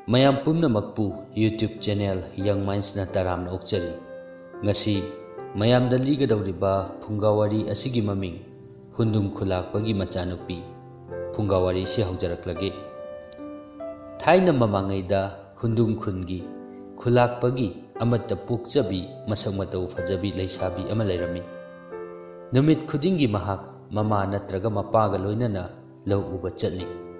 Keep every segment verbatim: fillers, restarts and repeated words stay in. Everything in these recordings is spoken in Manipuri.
ꯃꯌꯥꯝ ꯄꯨꯝꯅꯃꯛꯄꯨ YouTube channel Young Mindsꯅ ꯇꯔꯥꯝꯅ ꯑꯣꯛꯆꯔꯤ꯫ ꯉꯁꯤ ꯃꯌꯥꯝꯗ ꯂꯤꯒꯗꯧꯔꯤꯕ ꯐꯨꯡꯒꯥꯋꯥꯔꯤ ꯑꯁꯤꯒꯤ ꯃꯃꯤꯡ ꯍꯨꯟꯗꯨꯝ ꯈꯨꯂꯥꯛꯄꯒꯤ ꯃꯆꯥꯅꯨꯄꯤ꯫ ꯐꯨꯡꯒꯥꯋꯥꯔꯤꯁꯤ ꯍꯧꯖꯔꯛꯂꯒꯦ꯫ ꯊꯥꯏꯅ ꯃꯃꯥꯡꯉꯩꯗ ꯍꯨꯟꯗꯨꯝ ꯈꯨꯟꯒꯤ ꯈꯨꯂꯥꯛꯄꯒꯤ ꯑꯃꯠꯇ ꯄꯣꯛꯆꯕꯤ ꯃꯁꯛ ꯃꯇꯧ ꯐꯖꯕꯤ ꯂꯩꯁꯥꯕꯤ ꯑꯃ ꯂꯩꯔꯝꯃꯤ꯫ ꯅꯨꯃꯤꯠ ꯈꯨꯗꯤꯡꯒꯤ ꯃꯍꯥꯛ ꯃꯃꯥ ꯅꯠꯇ꯭ꯔꯒ ꯃꯄꯥꯒ ꯂꯣꯏꯅꯅ ꯂꯧ ꯎꯕ ꯆꯠꯂꯤ꯫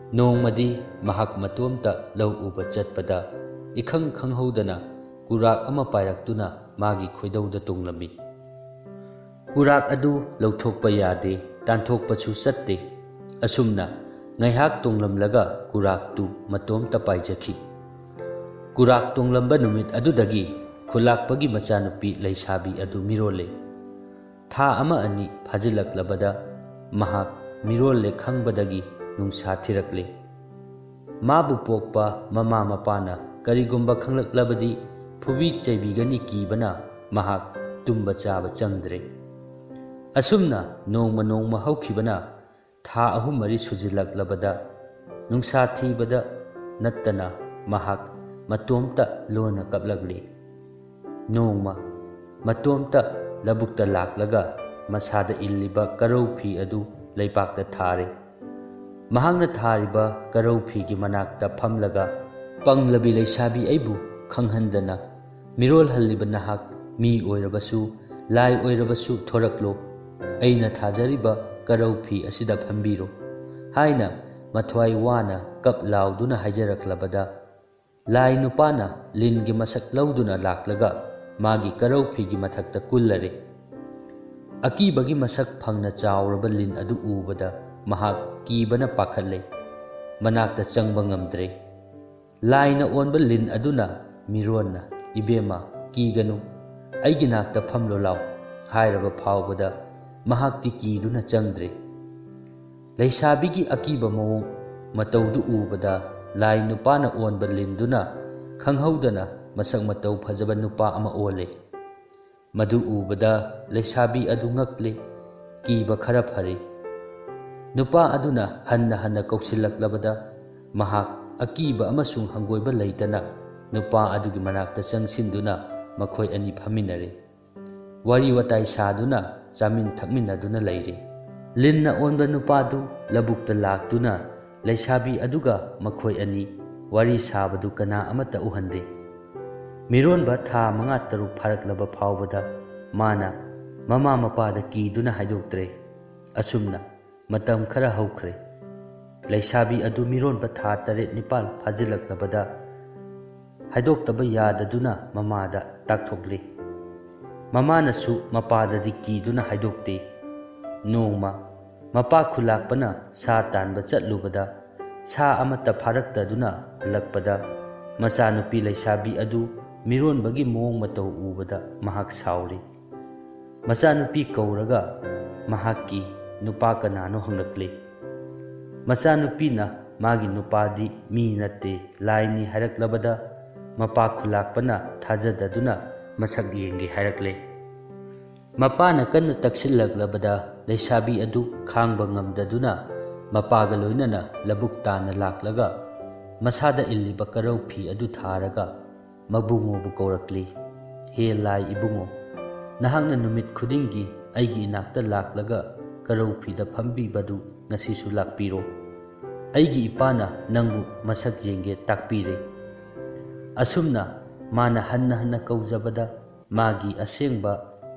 ꯅꯣꯡꯃꯗꯤ ꯃꯍꯥꯛ ꯃꯇꯣꯝꯇ ꯂꯧ ꯎꯕ ꯆꯠꯄꯗ ꯏꯈꯪ ꯈꯪꯍꯧꯗꯅ ꯀꯨꯔꯥꯛ ꯑꯃ ꯄꯥꯏꯔꯛꯇꯨꯅ ꯃꯥꯒꯤ ꯈꯣꯏꯗꯧꯗ ꯇꯣꯡꯂꯝꯃꯤ꯫ ꯀꯨꯔꯥꯛ ꯑꯗꯨ ꯂꯧꯊꯣꯛꯄ ꯌꯥꯗꯦ, ꯇꯥꯟꯊꯣꯛꯄꯁꯨ ꯆꯠꯇꯦ꯫ ꯑꯁꯨꯝꯅ ꯉꯥꯏꯍꯥꯛ ꯇꯣꯡꯂꯝꯂꯒ ꯀꯨꯔꯥꯛꯇꯨ ꯃꯇꯣꯝꯇ ꯄꯥꯏꯖꯈꯤ꯫ ꯀꯨꯔꯥꯛ ꯇꯣꯡꯂꯝꯕ ꯅꯨꯃꯤꯠ ꯑꯗꯨꯗꯒꯤ ꯈꯨꯂꯥꯛꯄꯒꯤ ꯃꯆꯥꯅꯨꯄꯤ ꯂꯩꯁꯥꯕꯤ ꯑꯗꯨ ꯃꯤꯔꯣꯜꯂꯦ꯫ ꯊꯥ ꯑꯃ ꯑꯅꯤ ꯐꯥꯖꯤꯜꯂꯛꯂꯕꯗ ꯃꯍꯥꯛ ꯃꯤꯔꯣꯜꯂꯦ ꯈꯪꯕꯗꯒꯤ ꯅꯨꯡꯁꯥ ꯊꯤꯔꯛꯂꯦ꯫ ꯃꯥꯕꯨ ꯄꯣꯛꯄ ꯃꯃꯥ ꯃꯄꯥꯅ ꯀꯔꯤꯒꯨꯝꯕ ꯈꯪꯂꯛꯂꯕꯗꯤ ꯐꯨꯕꯤ ꯆꯩꯕꯤꯒꯅꯤ ꯀꯤꯕꯅ ꯃꯍꯥꯛ ꯇꯨꯝꯕ ꯆꯥꯕ ꯆꯪꯗ꯭ꯔꯦ꯫ ꯑꯁꯨꯝꯅ ꯅꯣꯡꯃ ꯅꯣꯡꯃ ꯍꯧꯈꯤꯕꯅ ꯊꯥ ꯑꯍꯨꯝ ꯃꯔꯤ ꯁꯨꯖꯤꯜꯂꯛꯂꯕꯗ ꯅꯨꯡꯁꯥ ꯊꯤꯕꯗ ꯅꯠꯇꯅ ꯃꯍꯥꯛ ꯃꯇꯣꯝꯇ ꯂꯣꯟꯅ ꯀꯞꯂꯛꯂꯤ꯫ ꯅꯣꯡꯃ ꯃꯇꯣꯝꯇ ꯂꯧꯕꯨꯛꯇ ꯂꯥꯛꯂꯒ ꯃꯁꯥꯗ ꯏꯜꯂꯤꯕ ꯀꯔꯧ ꯐꯤ ꯑꯗꯨ ꯂꯩꯄꯥꯛꯇ ꯊꯥꯔꯦ꯫ ꯃꯍꯥꯛꯅ ꯊꯥꯔꯤꯕ ꯀꯔꯧ ꯐꯤꯒꯤ ꯃꯅꯥꯛꯇ ꯐꯝꯂꯒ, "ꯄꯪꯂꯕꯤ ꯂꯩꯁꯥꯕꯤ, ꯑꯩꯕꯨ ꯈꯪꯍꯟꯗꯅ ꯃꯤꯔꯣꯜꯍꯜꯂꯤꯕ ꯅꯍꯥꯛ ꯃꯤ ꯑꯣꯏꯔꯕꯁꯨ, ꯂꯥꯏ ꯑꯣꯏꯔꯕꯁꯨ ꯊꯣꯔꯛꯂꯣ꯫ ꯑꯩꯅ ꯊꯥꯖꯔꯤꯕ ꯀꯔꯧ ꯐꯤ ꯑꯁꯤꯗ ꯐꯝꯕꯤꯔꯣ" ꯍꯥꯏꯅ ꯃꯊ꯭ꯋꯥꯏ ꯋꯥꯅ ꯀꯞ ꯂꯥꯎꯗꯨꯅ ꯍꯥꯏꯖꯔꯛꯂꯕꯗ, ꯂꯥꯏ ꯅꯨꯄꯥꯅ ꯂꯤꯟꯒꯤ ꯃꯁꯛ ꯂꯧꯗꯨꯅ ꯂꯥꯛꯂꯒ ꯃꯥꯒꯤ ꯀꯔꯧ ꯐꯤꯒꯤ ꯃꯊꯛꯇ ꯀꯨꯜꯂꯔꯦ꯫ ꯑꯀꯤꯕꯒꯤ ꯃꯁꯛ ꯐꯪꯅ ꯆꯥꯎꯔꯕ ꯂꯤꯟ ꯑꯗꯨ ꯎꯕꯗ ꯃꯍꯥꯛ ꯀꯤꯕꯅ ꯄꯥꯈꯠꯂꯦ꯫ ꯃꯅꯥꯛꯇ ꯆꯪꯕ ꯉꯝꯗ꯭ꯔꯦ꯫ ꯂꯥꯏꯅ ꯑꯣꯟꯕ ꯂꯤꯟ ꯑꯗꯨꯅ ꯃꯤꯔꯣꯟꯅ, "ꯏꯕꯦꯝꯃ, ꯀꯤꯒꯅꯨ, ꯑꯩꯒꯤ ꯅꯥꯛꯇ ꯐꯝꯂꯣ ꯂꯥꯎ" ꯍꯥꯏꯔꯕ ꯐꯥꯎꯕꯗ ꯃꯍꯥꯛꯇꯤ ꯀꯤꯗꯨꯅ ꯆꯪꯗ꯭ꯔꯦ꯫ ꯂꯩꯁꯥꯕꯤꯒꯤ ꯑꯀꯤꯕ ꯃꯑꯣꯡ ꯃꯇꯧꯗꯨ ꯎꯕꯗ ꯂꯥꯏ ꯅꯨꯄꯥꯅ ꯑꯣꯟꯕ ꯂꯤꯟꯗꯨꯅ ꯈꯪꯍꯧꯗꯅ ꯃꯁꯛ ꯃꯇꯧ ꯐꯖꯕ ꯅꯨꯄꯥ ꯑꯃ ꯑꯣꯜꯂꯦ꯫ ꯃꯗꯨ ꯎꯕꯗ ꯂꯩꯁꯥꯕꯤ ꯑꯗꯨ ꯉꯛꯂꯦ, ꯀꯤꯕ ꯈꯔ ꯐꯔꯦ꯫ ꯅꯨꯄꯥ ꯑꯗꯨꯅ ꯍꯟꯅ ꯍꯟꯅ ꯀꯧꯁꯤꯜꯂꯛꯂꯕꯗ ꯃꯍꯥꯛ ꯑꯀꯤꯕ ꯑꯃꯁꯨꯡ ꯍꯪꯒꯣꯏꯕ ꯂꯩꯇꯅ ꯅꯨꯄꯥ ꯑꯗꯨꯒꯤ ꯃꯅꯥꯛꯇ ꯆꯪꯁꯤꯟꯗꯨꯅ ꯃꯈꯣꯏ ꯑꯅꯤ ꯐꯝꯃꯤꯟꯅꯔꯦ꯫ ꯋꯥꯔꯤ ꯋꯥꯇꯥꯏ ꯁꯥꯗꯨꯅ ꯆꯥꯃꯤꯟ ꯊꯛꯃꯤꯟꯅꯗꯨꯅ ꯂꯩꯔꯦ꯫ ꯂꯤꯟꯅ ꯑꯣꯟꯕ ꯅꯨꯄꯥꯗꯨ ꯂꯧꯕꯨꯛꯇ ꯂꯥꯛꯇꯨꯅ ꯂꯩꯁꯥꯕꯤ ꯑꯗꯨꯒ ꯃꯈꯣꯏ ꯑꯅꯤ ꯋꯥꯔꯤ ꯁꯥꯕꯗꯨ ꯀꯅꯥ ꯑꯃꯠꯇ ꯎꯍꯟꯗꯦ꯫ ꯃꯤꯔꯣꯟꯕ ꯊꯥ ꯃꯉꯥ ꯇꯔꯨꯛ ꯐꯥꯔꯛꯂꯕ ꯐꯥꯎꯕꯗ ꯃꯥꯅ ꯃꯃꯥ ꯃꯄꯥꯗ ꯀꯤꯗꯨꯅ ꯍꯥꯏꯗꯣꯛꯇ꯭ꯔꯦ꯫ ꯑꯁꯨꯝꯅ ꯃꯇꯝ ꯈꯔ ꯍꯧꯈ꯭ꯔꯦ꯫ ꯂꯩꯁꯥꯕꯤ ꯑꯗꯨ ꯃꯤꯔꯣꯟꯕ ꯊꯥ ꯇꯔꯦꯠ ꯅꯤꯄꯥꯜ ꯐꯥꯖꯤꯜꯂꯛꯂꯕꯗ ꯍꯥꯏꯗꯣꯛꯇꯕ ꯌꯥꯗꯗꯨꯅ ꯃꯃꯥꯗ ꯇꯥꯛꯊꯣꯛꯂꯤ꯫ ꯃꯃꯥꯅꯁꯨ ꯃꯄꯥꯗꯗꯤ ꯀꯤꯗꯨꯅ ꯍꯥꯏꯗꯣꯛꯇꯦ꯫ ꯅꯣꯡꯃ ꯃꯄꯥ ꯈꯨꯂꯥꯛꯄꯅ ꯁꯥ ꯇꯥꯟꯕ ꯆꯠꯂꯨꯕꯗ ꯁꯥ ꯑꯃꯠꯇ ꯐꯥꯔꯛꯇꯗꯨꯅ ꯍꯜꯂꯛꯄꯗ ꯃꯆꯥꯅꯨꯄꯤ ꯂꯩꯁꯥꯕꯤ ꯑꯗꯨ ꯃꯤꯔꯣꯟꯕꯒꯤ ꯃꯑꯣꯡ ꯃꯇꯧ ꯎꯕꯗ ꯃꯍꯥꯛ ꯁꯥꯎꯔꯤ꯫ ꯃꯆꯥꯅꯨꯄꯤ ꯀꯧꯔꯒ ꯃꯍꯥꯛꯀꯤ ꯅꯨꯄꯥ ꯀꯅꯥꯅꯣ ꯍꯪꯂꯛꯂꯤ꯫ ꯃꯆꯥꯅꯨꯄꯤꯅ ꯃꯥꯒꯤ ꯅꯨꯄꯥꯗꯤ ꯃꯤ ꯅꯠꯇꯦ, ꯂꯥꯏꯅꯤ ꯍꯥꯏꯔꯛꯂꯕꯗ ꯃꯄꯥ ꯈꯨꯂꯥꯛꯄꯅ ꯊꯥꯖꯗꯗꯨꯅ ꯃꯁꯛ ꯌꯦꯡꯒꯦ ꯍꯥꯏꯔꯛꯂꯦ꯫ ꯃꯄꯥꯅ ꯀꯟꯅ ꯇꯛꯁꯤꯜꯂꯛꯂꯕꯗ ꯂꯩꯁꯥꯕꯤ ꯑꯗꯨ ꯈꯥꯡꯕ ꯉꯝꯗꯗꯨꯅ ꯃꯄꯥꯒ ꯂꯣꯏꯅꯅ ꯂꯧꯕꯨꯛ ꯇꯥꯟꯅ ꯂꯥꯛꯂꯒ ꯃꯁꯥꯗ ꯏꯜꯂꯤꯕ ꯀꯔꯧ ꯐꯤ ꯑꯗꯨ ꯊꯥꯔꯒ ꯃꯕꯨꯡꯉꯣꯕꯨ ꯀꯧꯔꯛꯂꯤ꯫ "ꯍꯦ ꯂꯥꯏ ꯏꯕꯨꯡꯉꯣ, ꯅꯍꯥꯛꯅ ꯅꯨꯃꯤꯠ ꯈꯨꯗꯤꯡꯒꯤ ꯑꯩꯒꯤ ꯏꯅꯥꯛꯇ ꯂꯥꯛꯂꯒ ꯀꯔꯧ ꯐꯤꯗ ꯐꯝꯕꯤꯕꯗꯨ ꯉꯁꯤꯁꯨ ꯂꯥꯛꯄꯤꯔꯣ꯫ ꯑꯩꯒꯤ ꯏꯄꯥꯅ ꯅꯪꯕꯨ ꯃꯁꯛ ꯌꯦꯡꯒꯦ ꯇꯥꯛꯄꯤꯔꯦ꯫" ꯑꯁꯨꯝꯅ ꯃꯥꯅ ꯍꯟꯅ ꯍꯟꯅ ꯀꯧꯖꯕꯗ ꯃꯥꯒꯤ ꯑꯁꯦꯡꯕ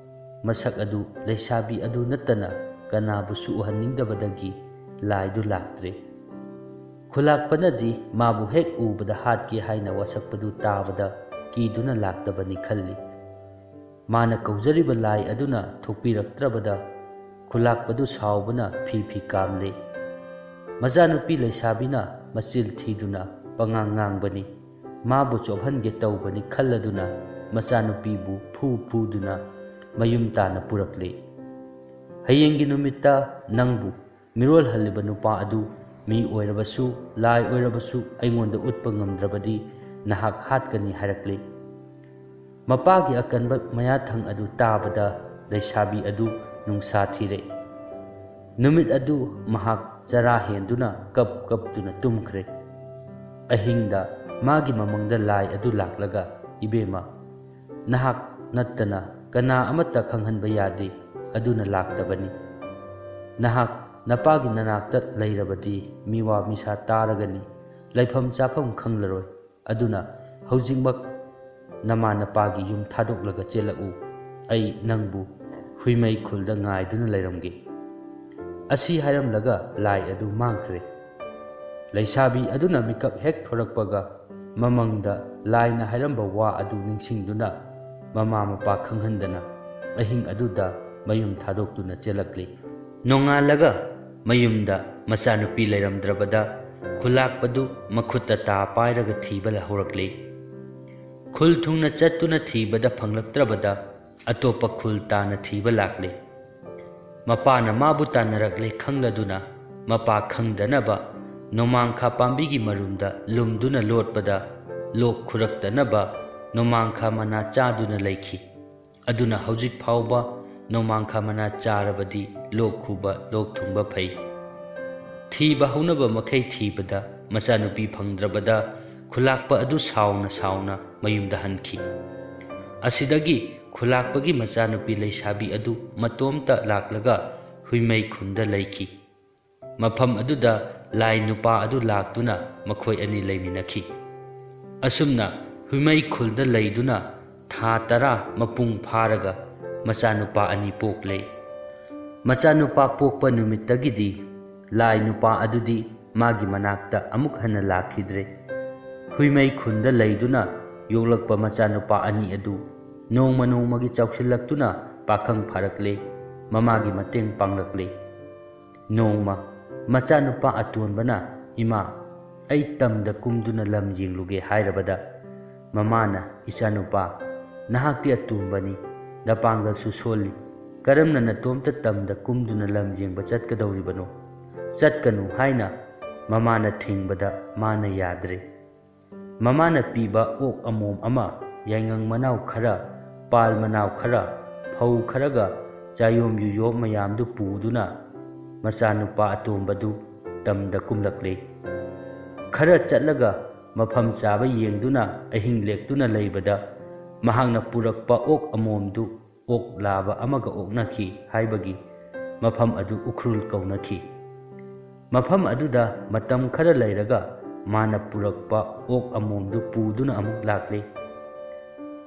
ꯃꯁꯛ ꯑꯗꯨ ꯂꯩꯁꯥꯕꯤ ꯑꯗꯨ ꯅꯠꯇꯅ ꯀꯅꯥꯕꯨꯁꯨ ꯎꯍꯟꯅꯤꯡꯗꯕꯗꯒꯤ ꯂꯥꯏꯗꯨ ꯂꯥꯛꯇ꯭ꯔꯦ꯫ ꯈꯨꯂꯥꯛꯄꯅꯗꯤ ꯃꯥꯕꯨ ꯍꯦꯛ ꯎꯕꯗ ꯍꯥꯠꯀꯦ ꯍꯥꯏꯅ ꯋꯥꯁꯛꯄꯗꯨ ꯇꯥꯕꯗ ꯀꯤꯗꯨꯅ ꯂꯥꯛꯇꯕꯅꯤ ꯈꯜꯂꯤ꯫ ꯃꯥꯅ ꯀꯧꯖꯔꯤꯕ ꯂꯥꯏ ꯑꯗꯨꯅ ꯊꯣꯛꯄꯤꯔꯛꯇ꯭ꯔꯕꯗ ꯈꯨꯂꯥꯛꯄꯗꯨ ꯁꯥꯎꯕꯅ ꯐꯤ ꯐꯤ ꯀꯥꯝꯂꯦ꯫ ꯃꯆꯥꯅꯨꯄꯤ ꯂꯩꯁꯥꯕꯤꯅ ꯃꯆꯤꯜ ꯊꯤꯗꯨꯅ ꯄꯉꯥꯡ ꯉꯥꯡꯕꯅꯤ꯫ ꯃꯥꯕꯨ ꯆꯣꯞꯍꯟꯒꯦ ꯇꯧꯕꯅꯤ ꯈꯜꯂꯗꯨꯅ ꯃꯆꯥꯅꯨꯄꯤꯕꯨ ꯐꯨ ꯐꯨꯗꯨꯅ ꯃꯌꯨꯝ ꯇꯥꯅ ꯄꯨꯔꯛꯂꯦ꯫ ꯍꯌꯦꯡꯒꯤ ꯅꯨꯃꯤꯠꯇ ꯅꯪꯕꯨ ꯃꯤꯔꯣꯜꯍꯜꯂꯤꯕ ꯅꯨꯄꯥ ꯑꯗꯨ ꯃꯤ ꯑꯣꯏꯔꯕꯁꯨ, ꯂꯥꯏ ꯑꯣꯏꯔꯕꯁꯨ ꯑꯩꯉꯣꯟꯗ ꯎꯠꯄ ꯉꯝꯗ꯭ꯔꯕꯗꯤ ꯅꯍꯥꯛ ꯍꯥꯠꯀꯅꯤ ꯍꯥꯏꯔꯛꯂꯦ꯫ ꯃꯄꯥꯒꯤ ꯑꯀꯟꯕ ꯃꯌꯥꯊꯪ ꯑꯗꯨ ꯇꯥꯕꯗ ꯂꯩꯁꯥꯕꯤ ꯑꯗꯨ ꯅꯨꯡꯁꯥ ꯊꯤꯔꯦ꯫ ꯅꯨꯃꯤꯠ ꯑꯗꯨ ꯃꯍꯥꯛ ꯆꯔꯥ ꯍꯦꯟꯗꯨꯅ ꯀꯞ ꯀꯞꯇꯨꯅ ꯇꯨꯝꯈ꯭ꯔꯦ꯫ ꯑꯍꯤꯡꯗ ꯃꯥꯒꯤ ꯃꯃꯪꯗ ꯂꯥꯏ ꯑꯗꯨ ꯂꯥꯛꯂꯒ, "ꯏꯕꯦꯝꯃ, ꯅꯍꯥꯛ ꯅꯠꯇꯅ ꯀꯅꯥ ꯑꯃꯠꯇ ꯈꯪꯍꯟꯕ ꯌꯥꯗꯦ, ꯑꯗꯨꯅ ꯂꯥꯛꯇꯕꯅꯤ꯫ ꯅꯍꯥꯛ ꯅꯄꯥꯒꯤ ꯅꯅꯥꯛꯇ ꯂꯩꯔꯕꯗꯤ ꯃꯤꯋꯥ ꯃꯤꯁꯥ ꯇꯥꯔꯒꯅꯤ, ꯂꯩꯐꯝ ꯆꯥꯐꯝ ꯈꯪꯂꯔꯣꯏ꯫ ꯑꯗꯨꯅ ꯍꯧꯖꯤꯛꯃꯛ ꯅꯃꯥ ꯅꯄꯥꯒꯤ ꯌꯨꯝ ꯊꯥꯗꯣꯛꯂꯒ ꯆꯦꯜꯂꯛꯎ꯫ ꯑꯩ ꯅꯪꯕꯨ ꯍꯨꯏꯃꯩ ꯈꯨꯜꯗ ꯉꯥꯏꯗꯨꯅ ꯂꯩꯔꯝꯒꯦ"꯫ ꯑꯁꯤ ꯍꯥꯏꯔꯝꯂꯒ ꯂꯥꯏ ꯑꯗꯨ ꯃꯥꯡꯈ꯭ꯔꯦ꯫ ꯂꯩꯁꯥꯕꯤ ꯑꯗꯨꯅ ꯃꯤꯀꯞ ꯍꯦꯛ ꯊꯣꯔꯛꯄꯒ, ꯃꯃꯪꯗ ꯂꯥꯏꯅ ꯍꯥꯏꯔꯝꯕ ꯋꯥ ꯑꯗꯨ ꯅꯤꯡꯁꯤꯡꯗꯨꯅ, ꯃꯃꯥ ꯃꯄꯥ ꯈꯪꯍꯟꯗꯅ ꯑꯍꯤꯡ ꯑꯗꯨꯗ ꯃꯌꯨꯝ ꯊꯥꯗꯣꯛꯇꯨꯅ ꯆꯦꯜꯂꯛꯂꯤ꯫ ꯅꯣꯡꯉꯥꯜꯂꯒ ꯃꯌꯨꯝꯗ ꯃꯆꯥꯅꯨꯄꯤ ꯂꯩꯔꯝꯗ꯭ꯔꯕꯗ, ꯈꯨꯂꯥꯛꯄꯗꯨ ꯃꯈꯨꯠꯇ ꯇꯥ ꯄꯥꯏꯔꯒ ꯊꯤꯕ ꯍꯧꯔꯛꯂꯤ꯫ ꯈꯨꯜ ꯊꯨꯡꯅ ꯆꯠꯇꯨꯅ ꯊꯤꯕꯗ ꯐꯪꯂꯛꯇ꯭ꯔꯕꯗ, ꯑꯇꯣꯞꯄ ꯈꯨꯜ ꯇꯥꯟꯅ ꯊꯤꯕ ꯂꯥꯛꯂꯤ꯫ ꯃꯄꯥꯅ ꯃꯥꯕꯨ ꯇꯥꯟꯅꯔꯛꯂꯦ ꯈꯪꯂꯗꯨꯅ, ꯃꯄꯥ ꯈꯪꯗꯅꯕ ꯅꯣꯡꯃꯥꯡꯈꯥ ꯄꯥꯝꯕꯤꯒꯤ ꯃꯔꯨꯝꯗ ꯂꯨꯝꯗꯨꯅ ꯂꯣꯠꯄꯗ, ꯂꯣꯛ ꯈꯨꯔꯛꯇꯅꯕ ꯅꯣꯡꯃꯥꯡꯈꯥ ꯃꯅꯥ ꯆꯥꯗꯨꯅ ꯂꯩꯈꯤ꯫ ꯑꯗꯨꯅ ꯍꯧꯖꯤꯛ ꯐꯥꯎꯕ ꯅꯣꯡꯃꯥꯡꯈꯥ ꯃꯅꯥ ꯆꯥꯔꯕꯗꯤ ꯂꯣꯛ ꯈꯨꯕ, ꯂꯣꯛ ꯊꯨꯡꯕ ꯐꯩ꯫ ꯊꯤꯕ ꯍꯧꯅꯕ ꯃꯈꯩ ꯊꯤꯕꯗ ꯃꯆꯥꯅꯨꯄꯤ ꯐꯪꯗ꯭ꯔꯕꯗ, ꯈꯨꯂꯥꯛꯄ ꯑꯗꯨ ꯁꯥꯎꯅ ꯁꯥꯎꯅ ꯃꯌꯨꯝꯗ ꯍꯟꯈꯤ꯫ ꯑꯁꯤꯗꯒꯤ ꯈꯨꯂꯥꯛꯄꯒꯤ ꯃꯆꯥꯅꯨꯄꯤ ꯂꯩꯁꯥꯕꯤ ꯑꯗꯨ ꯃꯇꯣꯝꯇ ꯂꯥꯛꯂꯒ ꯍꯨꯏꯃꯩ ꯈꯨꯟꯗ ꯂꯩꯈꯤ꯫ ꯃꯐꯝ ꯑꯗꯨꯗ ꯂꯥꯏ ꯅꯨꯄꯥ ꯑꯗꯨ ꯂꯥꯛꯇꯨꯅ ꯃꯈꯣꯏ ꯑꯅꯤ ꯂꯩꯃꯤꯟꯅꯈꯤ꯫ ꯑꯁꯨꯝꯅ ꯍꯨꯏꯃꯩ ꯈꯨꯜꯗ ꯂꯩꯗꯨꯅ ꯊꯥ ꯇꯔꯥ ꯃꯄꯨꯡ ꯐꯥꯔꯒ ꯃꯆꯥꯅꯨꯄꯥ ꯑꯅꯤ ꯄꯣꯛꯂꯦ꯫ ꯃꯆꯥꯅꯨꯄꯥ ꯄꯣꯛꯄ ꯅꯨꯃꯤꯠꯇꯒꯤꯗꯤ ꯂꯥꯏ ꯅꯨꯄꯥ ꯑꯗꯨꯗꯤ ꯃꯥꯒꯤ ꯃꯅꯥꯛꯇ ꯑꯃꯨꯛ ꯍꯟꯅ ꯂꯥꯛꯈꯤꯗ꯭ꯔꯦ꯫ ꯍꯨꯏꯃꯩ ꯈꯨꯟꯗ ꯂꯩꯗꯨꯅ ꯌꯣꯛꯂꯛꯄ ꯃꯆꯥꯅꯨꯄꯥ ꯑꯅꯤ ꯑꯗꯨ ꯅꯣꯡꯃ ꯅꯣꯡꯃꯒꯤ ꯆꯥꯎꯁꯤꯜꯂꯛꯇꯨꯅ ꯄꯥꯈꯪ ꯐꯥꯔꯛꯂꯦ, ꯃꯃꯥꯒꯤ ꯃꯇꯦꯡ ꯄꯥꯡꯂꯛꯂꯦ꯫ ꯅꯣꯡꯃ ꯃꯆꯥꯅꯨꯄꯥ ꯑꯇꯣꯟꯕꯅ, "ꯏꯃꯥ, ꯑꯩ ꯇꯝꯗ ꯀꯨꯝꯗꯨꯅ ꯂꯝ ꯌꯦꯡꯂꯨꯒꯦ" ꯍꯥꯏꯔꯕꯗ, ꯃꯃꯥꯅ, "ꯏꯆꯥꯅꯨꯄꯥ, ꯅꯍꯥꯛꯇꯤ ꯑꯇꯣꯝꯕꯅꯤ, ꯅꯄꯥꯡꯒꯜꯁꯨ ꯁꯣꯜꯂꯤ, ꯀꯔꯝꯅ ꯅꯇꯣꯝꯇ ꯇꯝꯗ ꯀꯨꯝꯗꯨꯅ ꯂꯝ ꯌꯦꯡꯕ ꯆꯠꯀꯗꯧꯔꯤꯕꯅꯣ? ꯆꯠꯀꯅꯨ" ꯍꯥꯏꯅ ꯃꯃꯥꯅ ꯊꯤꯡꯕꯗ ꯃꯥꯅ ꯌꯥꯗ꯭ꯔꯦ꯫ ꯃꯃꯥꯅ ꯄꯤꯕ ꯑꯣꯛ ꯑꯃꯣꯝ ꯑꯃ, ꯌꯥꯏꯉꯪ ꯃꯅꯥꯎ ꯈꯔ, ꯄꯥꯜ ꯃꯅꯥꯎ ꯈꯔ, ꯐꯧ ꯈꯔꯒ ꯆꯥꯌꯣꯝ ꯌꯨꯌꯣꯝ ꯃꯌꯥꯝꯗꯨ ꯄꯨꯗꯨꯅ ꯃꯆꯥꯅꯨꯄꯥ ꯑꯇꯣꯝꯕꯗꯨ ꯇꯝꯗ ꯀꯨꯝꯂꯛꯂꯦ꯫ ꯈꯔ ꯆꯠꯂꯒ ꯃꯐꯝ ꯆꯥꯕ ꯌꯦꯡꯗꯨꯅ ꯑꯍꯤꯡ ꯂꯦꯛꯇꯨꯅ ꯂꯩꯕꯗ ꯃꯍꯥꯛꯅ ꯄꯨꯔꯛꯄ ꯑꯣꯛ ꯑꯃꯣꯝꯗꯨ ꯑꯣꯛ ꯂꯥꯕ ꯑꯃꯒ ꯑꯣꯛꯅꯈꯤ ꯍꯥꯏꯕꯒꯤ ꯃꯐꯝ ꯑꯗꯨ ꯎꯈ꯭ꯔꯨꯜ ꯀꯧꯅꯈꯤ꯫ ꯃꯐꯝ ꯑꯗꯨꯗ ꯃꯇꯝ ꯈꯔ ꯂꯩꯔꯒ ꯃꯥꯅ ꯄꯨꯔꯛꯄ ꯑꯣꯛ ꯑꯃꯣꯝꯗꯨ ꯄꯨꯗꯨꯅ ꯑꯃꯨꯛ ꯂꯥꯛꯂꯦ꯫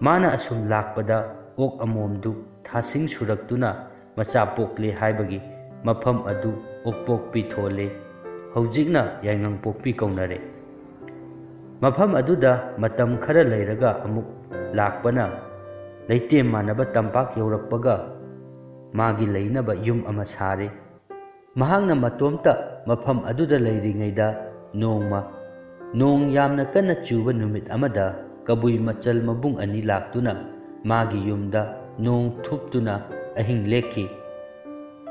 ꯃꯥꯅ ꯑꯁꯨꯝ ꯂꯥꯛꯄꯗ ꯑꯣꯛ ꯑꯃꯣꯝꯗꯨ ꯊꯥꯁꯤꯡ ꯁꯨꯔꯛꯇꯨꯅ ꯃꯆꯥ ꯄꯣꯛꯂꯦ ꯍꯥꯏꯕꯒꯤ ꯃꯐꯝ ꯑꯗꯨ ꯑꯣꯛꯄꯣꯛꯄꯤ ꯊꯣꯜꯂꯦ꯫ ꯍꯧꯖꯤꯛꯅ ꯌꯥꯏꯉꯪꯄꯣꯛꯄꯤ ꯀꯧꯅꯔꯦ꯫ ꯃꯐꯝ ꯑꯗꯨꯗ ꯃꯇꯝ ꯈꯔ ꯂꯩꯔꯒ ꯑꯃꯨꯛ ꯂꯥꯛꯄꯅ ꯂꯩꯇꯦꯝ ꯃꯥꯟꯅꯕ ꯇꯝꯄꯥꯛ ꯌꯧꯔꯛꯄꯒ ꯃꯥꯒꯤ ꯂꯩꯅꯕ ꯌꯨꯝ ꯑꯃ ꯁꯥꯔꯦ꯫ ꯃꯍꯥꯛꯅ ꯃꯇꯣꯝꯇ ꯃꯐꯝ ꯑꯗꯨꯗ ꯂꯩꯔꯤꯉꯩꯗ ꯅꯣꯡꯃ ꯅꯣꯡ ꯌꯥꯝꯅ ꯀꯟꯅ ꯆꯨꯕ ꯅꯨꯃꯤꯠ ꯑꯃꯗ ꯀꯕꯨꯏ ꯃꯆꯜ ꯃꯕꯨꯡ ꯑꯅꯤ ꯂꯥꯛꯇꯨꯅ ꯃꯥꯒꯤ ꯌꯨꯝꯗ ꯅꯣꯡ ꯊꯨꯞꯇꯨꯅ ꯑꯍꯤꯡ ꯂꯦꯛꯈꯤ꯫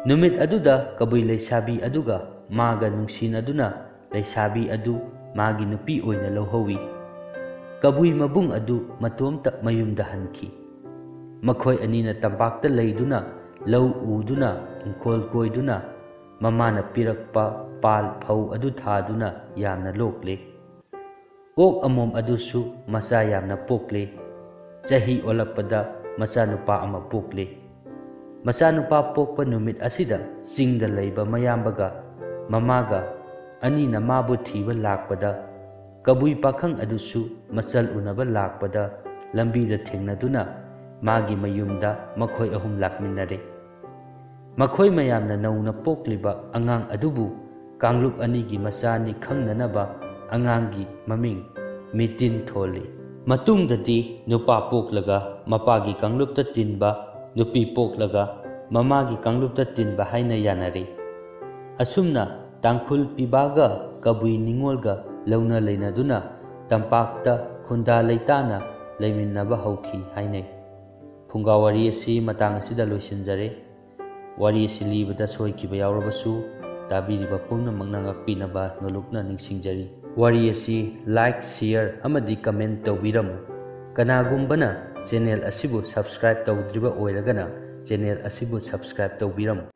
ꯅꯨꯃꯤꯠ ꯑꯗꯨꯗ ꯀꯕꯨꯏ ꯂꯩꯁꯥꯕꯤ ꯑꯗꯨꯒ ꯃꯥꯒ ꯅꯨꯡꯁꯤꯅꯗꯨꯅ ꯂꯩꯁꯥꯕꯤ ꯑꯗꯨ ꯃꯥꯒꯤ ꯅꯨꯄꯤ ꯑꯣꯏꯅ ꯂꯧꯍꯧꯏ꯫ ꯀꯕꯨꯏ ꯃꯕꯨꯡ ꯑꯗꯨ ꯃꯇꯣꯝꯇ ꯃꯌꯨꯝꯗ ꯍꯟꯈꯤ꯫ ꯃꯈꯣꯏ ꯑꯅꯤꯅ ꯇꯝꯄꯥꯛꯇ ꯂꯩꯗꯨꯅ ꯂꯧ ꯎꯗꯨꯅ ꯏꯪꯈꯣꯜ ꯀꯣꯏꯗꯨꯅ ꯃꯃꯥꯅ ꯄꯤꯔꯛꯄ ꯄꯥꯜ ꯐꯧ ꯑꯗꯨ ꯊꯥꯗꯨꯅ ꯌꯥꯝꯅ ꯂꯣꯛꯂꯦ꯫ ꯑꯣꯛ ꯑꯃꯣꯝ ꯑꯗꯨꯁꯨ ꯃꯆꯥ ꯌꯥꯝꯅ ꯄꯣꯛꯂꯦ꯫ ꯆꯍꯤ ꯑꯣꯜꯂꯛꯄꯗ ꯃꯆꯥꯅꯨꯄꯥ ꯑꯃ ꯄꯣꯛꯂꯦ꯫ ꯃꯆꯥꯅꯨꯄꯥ ꯄꯣꯛꯄ ꯅꯨꯃꯤꯠ ꯑꯁꯤꯗ ꯆꯤꯡꯗ ꯂꯩꯕ ꯃꯌꯥꯝꯕꯒ ꯃꯃꯥꯒ ꯑꯅꯤꯅ ꯃꯥꯕꯨ ꯊꯤꯕ ꯂꯥꯛꯄꯗ ꯀꯕꯨꯏ ꯄꯥꯈꯪ ꯑꯗꯨꯁꯨ ꯃꯆꯜ ꯎꯅꯕ ꯂꯥꯛꯄꯗ ꯂꯝꯕꯤꯗ ꯊꯦꯡꯅꯗꯨꯅ ꯃꯥꯒꯤ ꯃꯌꯨꯝꯗ ꯃꯈꯣꯏ ꯑꯍꯨꯝ ꯂꯥꯛꯃꯤꯟꯅꯔꯦ꯫ ꯃꯈꯣꯏ ꯃꯌꯥꯝꯅ ꯅꯧꯅ ꯄꯣꯛꯂꯤꯕ ꯑꯉꯥꯡ ꯑꯗꯨꯕꯨ ꯀꯥꯡꯂꯨꯞ ꯑꯅꯤꯒꯤ ꯃꯆꯥꯅꯤ ꯈꯪꯅꯅꯕ ꯑꯉꯥꯡꯒꯤ ꯃꯃꯤꯡ ꯃꯤꯇꯤꯟ ꯊꯣꯜꯂꯤ꯫ ꯃꯇꯨꯡꯗꯗꯤ ꯅꯨꯄꯥ ꯄꯣꯛꯂꯒ ꯃꯄꯥꯒꯤ ꯀꯥꯡꯂꯨꯞꯇ ꯇꯤꯟꯕ, ꯅꯨꯄꯤ ꯄꯣꯛꯂꯒ ꯃꯃꯥꯒꯤ ꯀꯥꯡꯂꯨꯞꯇ ꯇꯤꯟꯕ ꯍꯥꯏꯅ ꯌꯥꯅꯔꯤ꯫ ꯑꯁꯨꯝꯅ ꯇꯥꯡꯈꯨꯜ ꯄꯤꯕꯥꯒ ꯀꯕꯨꯏ ꯅꯤꯉꯣꯜꯒ ꯂꯧꯅ ꯂꯩꯅꯗꯨꯅ ꯇꯝꯄꯥꯛꯇ ꯈꯨꯟꯗꯥ ꯂꯩꯇꯥꯅ ꯂꯩꯃꯤꯟꯅꯕ ꯍꯧꯈꯤ ꯍꯥꯏꯅꯩ꯫ ꯐꯨꯡꯒꯥ ꯋꯥꯔꯤ ꯑꯁꯤ ꯃꯇꯥꯡ ꯑꯁꯤꯗ ꯂꯣꯏꯁꯤꯟꯖꯔꯦ꯫ ꯋꯥꯔꯤ ꯑꯁꯤ ꯂꯤꯕꯗ ꯁꯣꯏꯈꯤꯕ ꯌꯥꯎꯔꯕꯁꯨ ꯇꯥꯕꯤꯔꯤꯕ ꯄꯨꯝꯅꯃꯛꯅ ꯉꯥꯛꯄꯤꯅꯕ ꯅꯣꯂꯨꯛꯅ ꯅꯤꯡꯁꯤꯡꯖꯔꯤ꯫ ꯋꯥꯔꯤ ꯑꯁꯤ like, share ꯑꯃꯗꯤ comment ꯇꯧꯕꯤꯔꯝꯃꯨ꯫ ꯀꯅꯥꯒꯨꯝꯕꯅ channel ꯑꯁꯤꯕꯨ subscribe ꯇꯧꯗ꯭ꯔꯤꯕ ꯑꯣꯏꯔꯒꯅ channel ꯑꯁꯤꯕꯨ subscribe ꯇꯧꯕꯤꯔꯝꯃꯨ꯫